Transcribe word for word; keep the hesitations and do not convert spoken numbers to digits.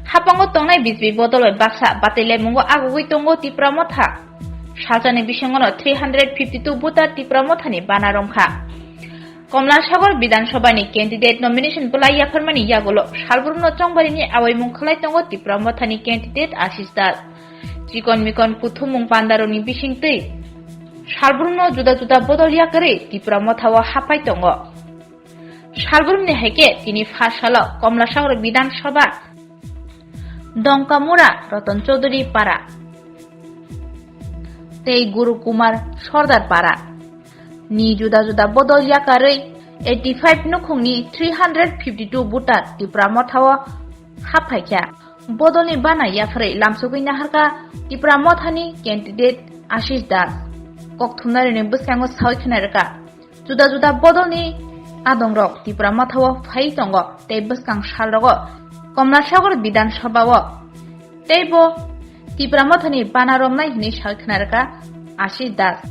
Haphango tongnai B J P bodol bai baksa batailamungo agugwi tongo Tipra Motha. Salsani bisingono three hundred fifty two voter Tipra Mothani bana romkha. Komla Sagor Bidhan Sabhani candidate nomination bwlai yapharmani yagulo salbrumno chongbarini awaimung khlai tongo Tipra Mothani candidate Ashish Das. Chikon mikon kuthumung pandarokni bisingtwi salbrumno juda juda bodol yakarwi Tipra Mothao haphai tongo. Salbrumni hai khe tini pha salo Komla Sagor Bidhan Sabha, Dongkamura Roton Chaudhary Para tei Guru Kumar Sordar Para ni juda juda bodol yakarwi eighty five nukhungni three hundred fifty two voter Tipra Mothao haphaikha. Bodolni bana yapharwi lamsogwi naharkha Tipra Mothani candidate Ashish Das. Kokthumnairokni bwskango sawi khwnarwkha, juda juda bodolni adongrok Tipra Mothao phai tongo tei bwskang salrogo Komla Sagor Bidhan Sabhao teibo Tipra Mothani bana romnai hwnwi sawi khwnarwkha Ashish Das.